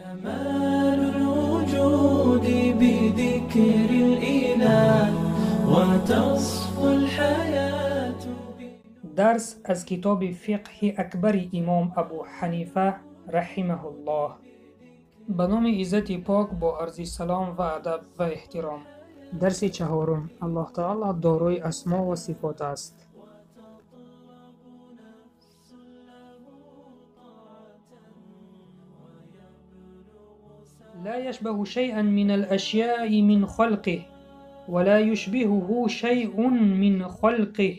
جمال الوجود بذكر الإله وتصفو الحياة. درس از کتاب فقه اکبر امام ابو حنیفه رحمه الله. به نام عزت پاک با عرض سلام و ادب و احترام. درس چهارم: الله تعالی دارای اسما و صفات است. لا يشبه شيئا من الأشياء من خلقه ولا يشبهه شيء من خلقه،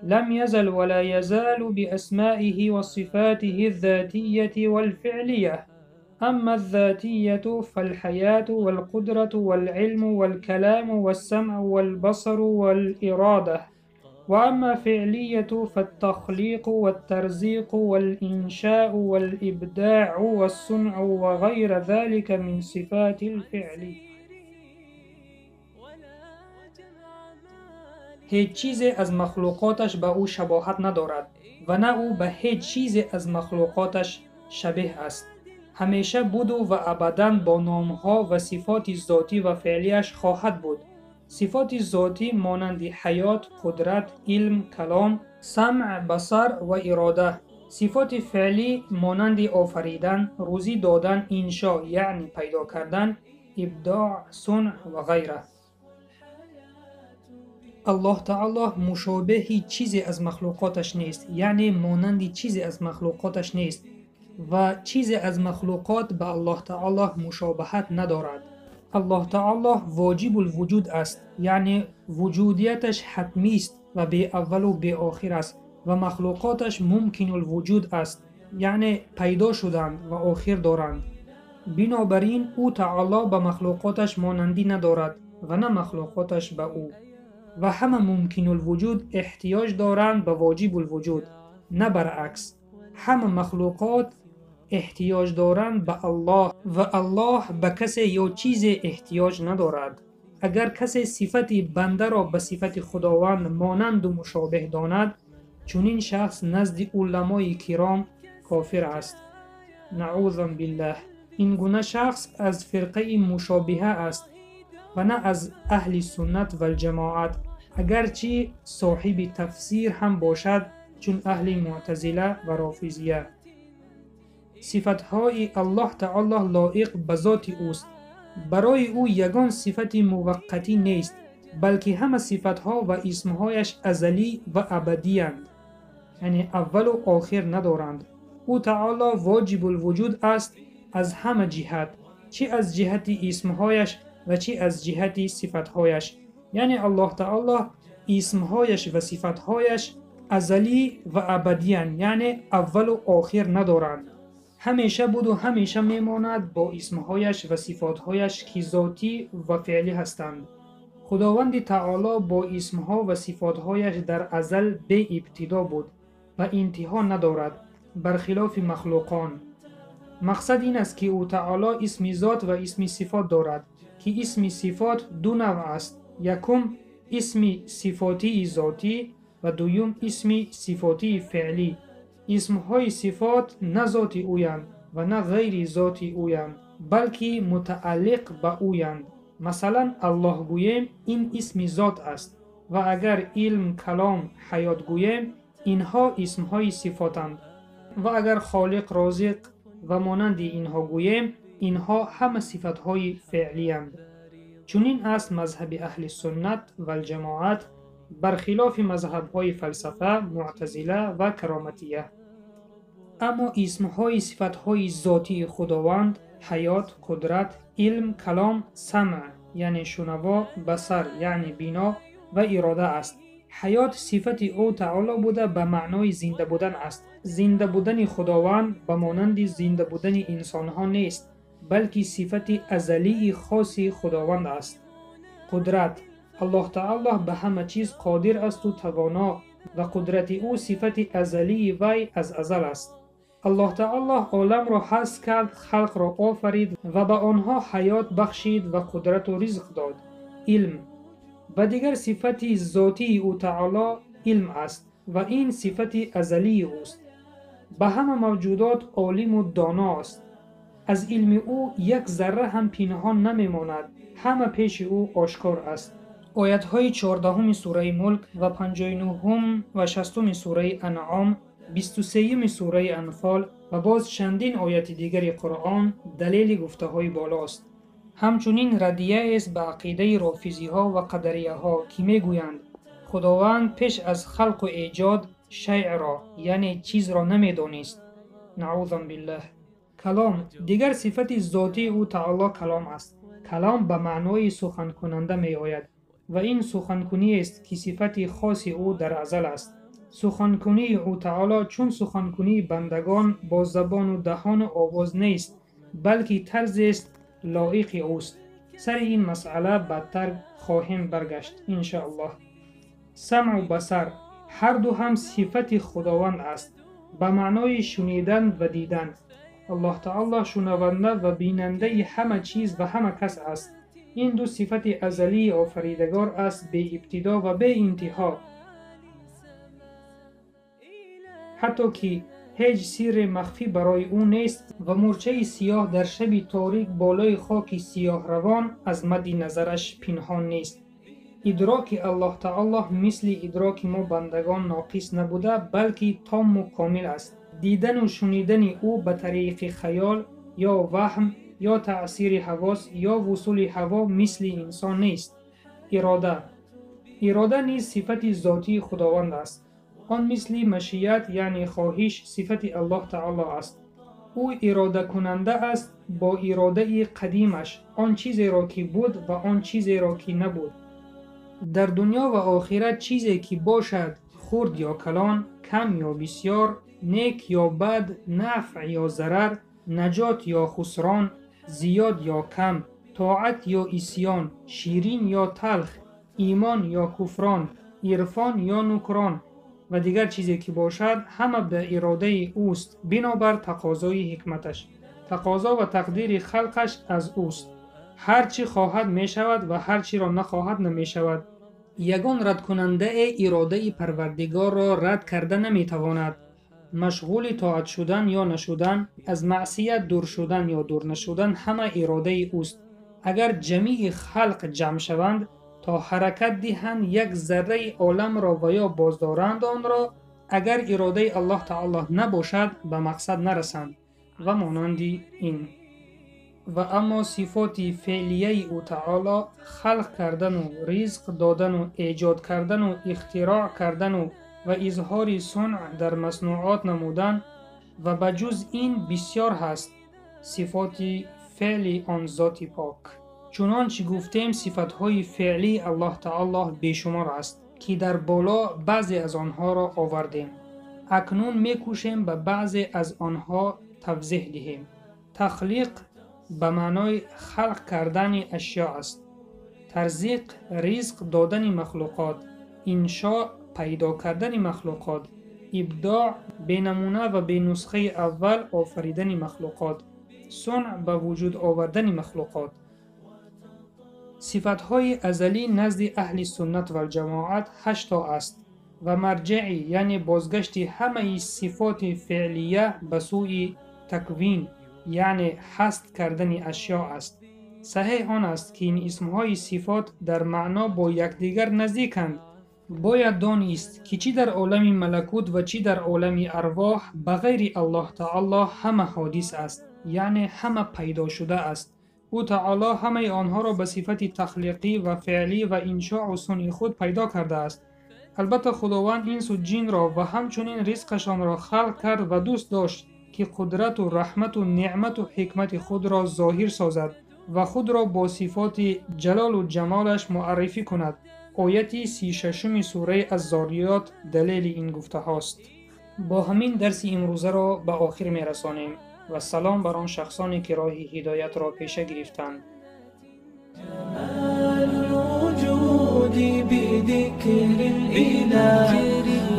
لم يزل ولا يزال بأسمائه وصفاته الذاتية والفعلية. أما الذاتية فالحياة والقدرة والعلم والكلام والسمع والبصر والإرادة، وأما فعلية فالتخليق والترزيق والإنشاء والإبداع والصنع وغير ذلك من صفات الفعل. هیچ چیز از مخلوقاتش به او شباهت ندارد و نه او به هیچ چیز از مخلوقاتش شبیه است. همیشه بود و ابداً با نامها و صفات ذاتی و فعلیش خواهد بود. صفات ذاتی مانند حیات، قدرت، علم، کلام، سمع، بصر و اراده. صفات فعلی مانند آفریدن، روزی دادن، انشاء یعنی پیدا کردن، ابداع، صنع و غیره. الله تعالی مشابه چیزی از مخلوقاتش نیست، یعنی مانند چیزی از مخلوقاتش نیست و چیزی از مخلوقات به الله تعالی مشابهت ندارد. الله تعالی واجب الوجود است، یعنی وجودیتش حتمی است و بی اول و بی آخر است و مخلوقاتش ممکن الوجود است، یعنی پیدا شدند و آخر دارند. بنابراین او تعالی به مخلوقاتش مانندی ندارد و نه مخلوقاتش به او، و همه ممکن الوجود احتیاج دارند به واجب الوجود، نه برعکس. همه مخلوقات احتیاج دارند به الله و الله به کسی یا چیز احتیاج ندارد. اگر کسی صفت بنده را به صفت خداوند مانند و مشابه داند، چنین شخص نزد علمای کرام کافر است. نعوذ بالله. این گونه شخص از فرقه مشابهه است و نه از اهل سنت و الجماعت، اگرچه صاحب تفسیر هم باشد چون اهل معتزله و رافضیه. صفتهای الله تعالی لایق به ذات اوست. برای او یگان صفت موقتی نیست، بلکه همه صفتها و اسمهایش ازلی و ابدی اند، یعنی اول و آخر ندارند. او تعالی واجب الوجود است از همه جهت، چه از جهت اسمهایش و چه از جهت صفتهایش. یعنی الله تعالی اسمهایش و صفتهایش ازلی و ابدی اند، یعنی اول و آخر ندارند. همیشه بود و همیشه میماند با اسمهایش و صفاتهایش که ذاتی و فعلی هستند. خداوند تعالی با اسمها و صفاتهایش در ازل بی ابتدا بود و انتها ندارد، برخلاف مخلوقان. مقصد این است که او تعالی اسم ذات و اسم صفات دارد که اسم صفات دو نوع است: یکم اسم صفاتی ذاتی و دوم اسم صفاتی فعلی. اسمهای صفات نه ذات اویند و نه غیر ذات اویند، بلکه متعلق به اویند. مثلا الله گوییم این اسم ذات است و اگر علم، کلام، حیات گوییم اینها اسمهای صفاتند، و اگر خالق، رازق و مانند اینها گوییم اینها همه صفتهای فعلی اند. چنین است مذهب اهل سنت و الجماعت، برخلاف مذهب‌های فلسفه، معتزله و کرامتیه. اما اسمهای صفتهای ذاتی خداوند حیات، قدرت، علم، کلام، سمع یعنی شنوا، بصر یعنی بینا و اراده است. حیات صفت او تعالی بوده به معنای زنده بودن است. زنده بودن خداوند به مانند زنده بودن انسانها نیست، بلکه صفت ازلی خاص خداوند است. قدرت: الله تعالی به همه چیز قادر است و توانا، و قدرت او صفت ازلی وی از ازل است. الله تعالی عالم را هست کرد، خلق را آفرید و به آنها حیات بخشید و قدرت و رزق داد. علم و دیگر صفت ذاتی او تعالی علم است و این صفت ازلی اوست. به همه موجودات عالم و دانا است. Аз илми ӯ як зарра ҳам пинҳон намемонад, ҳама пеши ӯ ошкор аст. Оятҳои 14 сураи Мулк ва 59 ва 60 сураи Анъом, 23 сураи Анфол ва боз чандин ояти дигари Қуръон далели гуфтаҳои болост. Ҳамчунин раддияест ба ақидаи рофизиҳо ва қадарияҳо, ки мегӯянд Худованд пеш аз халқу эҷод шайъро, яъне чизро намедонист. Наъузан биллаҳ. Калом дигар сифати зотии ӯ таоло калом аст. Калом ба маънои суханкунанда меояд ва ин суханкуниест, ки сифати хоси ӯ дар азал аст. Суханкунии ӯ таоло чун суханкунии бандагон бо забону даҳону овоз нест, балки тарзест лоиқи ӯст. Сари ин масъала баъдтар хоҳем баргашт иншоаллоҳ. Самъу басар ҳарду ҳам сифати Худованд аст, ба маънои шунидан ва дидан. Аллоҳ таоло шунаванда ва бинандаи ҳама чиз ва ҳама кас аст. Ин ду сифати азалии офаридагор аст, беибтидо ва беинтиҳо, ҳатто ки ҳеҷ сирре махфӣ барои ӯ нест ва мӯрчаи сиёҳ дар шаби торик болои хоки сиёҳравон аз мадди назараш пинҳон нест. Идроки Аллоҳ таоло мисли идроки мо бандагон ноқис набуда, балки тому комил аст. Дидану шунидани ӯ ба тариқи хаёл ё ваҳм ё таъсири ҳавос ё вусули ҳаво мисли инсон нест. Ирода. Ирода низ сифати зотии Худованд аст. Он мисли машият, яъне хоҳиш, сифати Аллоҳ таоло аст. Ӯ иродакунанда аст бо иродаи қадимаш, он чизеро ки буд ва он чизеро ки набуд. Дар дунё ва охират чизе ки бошад, хурд ё калон, кам ё бисёр, нек ё бад, нафъ ё зарар, наҷот ё хусрон, зиёд ё кам, тоат ё исьён, ширин ё талх, имон ё куфрон, ирфон ё нукрон ва дигар чизе ки бошад, ҳама ба иродаи ӯст, бинобар тақозои ҳикматаш. Тақозо ва тақдири халқаш аз ӯст. Ҳар чӣ хоҳад мешавад ва ҳар чиро нахоҳад намешавад. Ягон радкунандае иродаи Парвардигорро рад карда наметавонад. Машғули тоат шудан ё нашудан, аз маъсият дур шудан ё дур нашудан ҳама иродаи ӯст. Агар ҷамии халқ ҷамъ шаванд, то ҳаракат диҳанд як зарраи оламро ва ё боздоранд онро, агар иродаи Аллоҳ таоло набошад, ба мақсад нарасанд ва монанди ин. Ва аммо сифоти феълияи ӯ таоло халқ кардану ризқ додану эҷод кардану ихтироъ кардану ва изҳори сунъ дар маснуот намудан ва ба ҷуз ин бисёр ҳаст сифоти феъли он зоти пок. Чунончи гуфтем, сифатҳои феълии Аллоҳ таоло бешумор аст, ки дар боло баъзе аз онҳоро овардем. Акнун мекӯшем ба баъзе аз онҳо тавзеҳ диҳем. Тахлиқ ба маънои халқ кардани ашё аст. Тарзиқ ризқ додани махлуқот, иншоъ пайдо кардани махлуқот, ибдоъ бенамуна ва бенусхаи аввал офаридани махлуқот, сунъ ба вуҷуд овардани махлуқот. Сифатҳои азалӣ назди аҳли суннат валҷамоат 8 то аст ва марҷаи, яъне бозгашти ҳамаи сифоти феълия ба сӯи таквин, яъне ҳаст кардани ашё аст. Саҳеҳ он аст, ки ин исмҳои сифот дар маъно бо якдигар наздиканд. Бояд донист, ки чӣ дар олами малакут ва чӣ дар олами арвоҳ ба ғайри Аллоҳ таоло ҳама ҳодис аст, яъне ҳама пайдо шуда аст. Ӯ таоло ҳамаи онҳоро ба сифати тахлиқӣ ва феълӣ ва иншоу сунъи худ пайдо кардааст. Албатта Худованд инсу ҷинро ва ҳамчунин ризқашонро халқ кард ва дӯст дошт, ки қудрату раҳмату неъмату ҳикмати худро зоҳир созад ва худро бо сифоти ҷалолу ҷамолаш муаррифӣ кунад. Ояти 36 сураи Аззориёт далели ин гуфтаҳост. Бо ҳамин дарси имрӯзаро ба охир мерасонем ва салом бар он шахсоне, ки роҳи ҳидоятро пеша гирифтанд. جمال الوجود بذكر الإله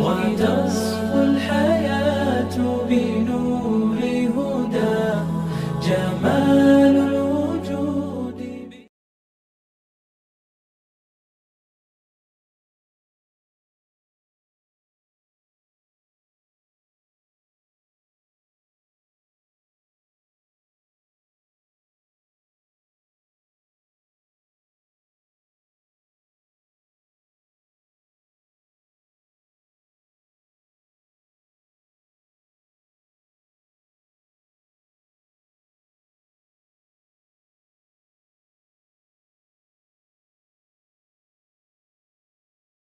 وتصفو الحياة بنور هدى جمال.